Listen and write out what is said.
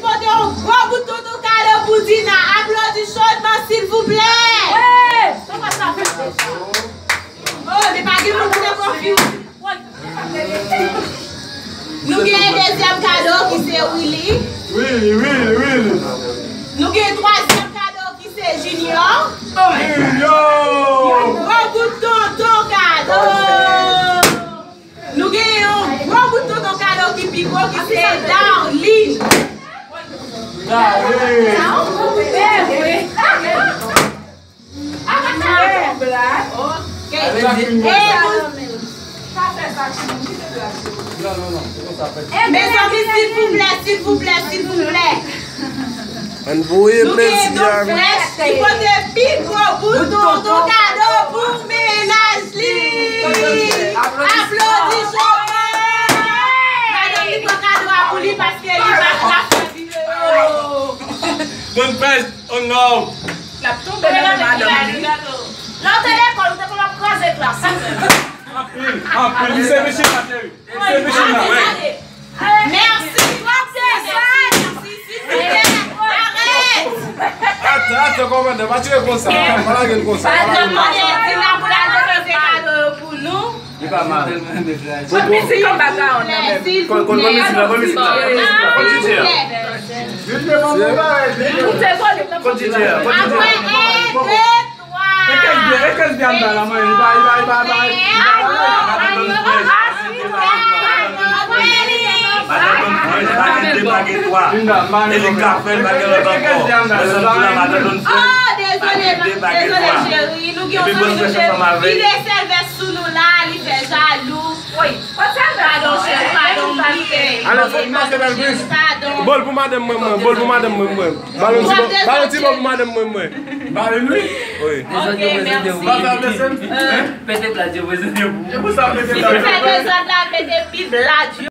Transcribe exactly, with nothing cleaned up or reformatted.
Pote yon gwo bout tonton kado pou Dina. Aplodi chodman, silvouplè. Oh, men pa gen moun ki nan konfyans. Nou gen dezyèm kado ki se Willy. Willy, Willy, Willy. Nou gen twazyèm kado ki se Junior. Junior! Yon gwo bout tonton kado. Nou gen yon gwo bout tonton kado ki pi gwo ki se Darline. Darline! Mezanmi, silvouplè, silvouplè, silvouplè. Ann voye plezi a. Don Fresh ki pote pi gwo bout tonton kado pou mennaj li. Aplodi Jovan. Madanm li pran kado a pou li paske li pa ka fè videyo. Don Fresh, on love. L ap tonbe nan men madanm li. Lè w te lekòl, ou te konn ap kraze klas. Anpil, anpil. Li se Michigan, cheri. Li se Michigan. Mèsi. Mèsi, silvouplè. Arèt. Atann, atann, kòmandan, pa tire konsa. Pa lage l konsa. Pa lage l konsa. Mande Dina pou l al depoze kado yo pou nou. Li pa mal. Konn mizik an bagay an nan menm. Konn, konn, konn mizik la, konn mizik la, konn mizik la, konn DJ a. Konn DJ a, konn DJ a. Apre, en, de, twa. E kès byen, e kès byen anba la, mwen. Li pa, li pa, li pa, li pa. Madan Don Fresh pa gen de bagay twa. E li ka fè l, pa gen lòt ankò. Mezanmi, la, Madan Don Fresh pa gen de bagay twa. Epi Don Fresh ansanm avè l. Li desèvè sou nou la, li fè jalou. Padon, cheri, padon, m bliye. Ale, fòk pase bèl plis. Padon. Bòl pou madanm mwen, mwen. Bòl pou madanm mwen, mwen. Ba l yon ti bò, ba l yon ti bò pou madanm mwen, mwen. Ba l wi. Wi. Ok, mèsi. Pete plat yo, prezante pou. E pou sa pete plat yo. Si se dezòd la, mete pi blad yo.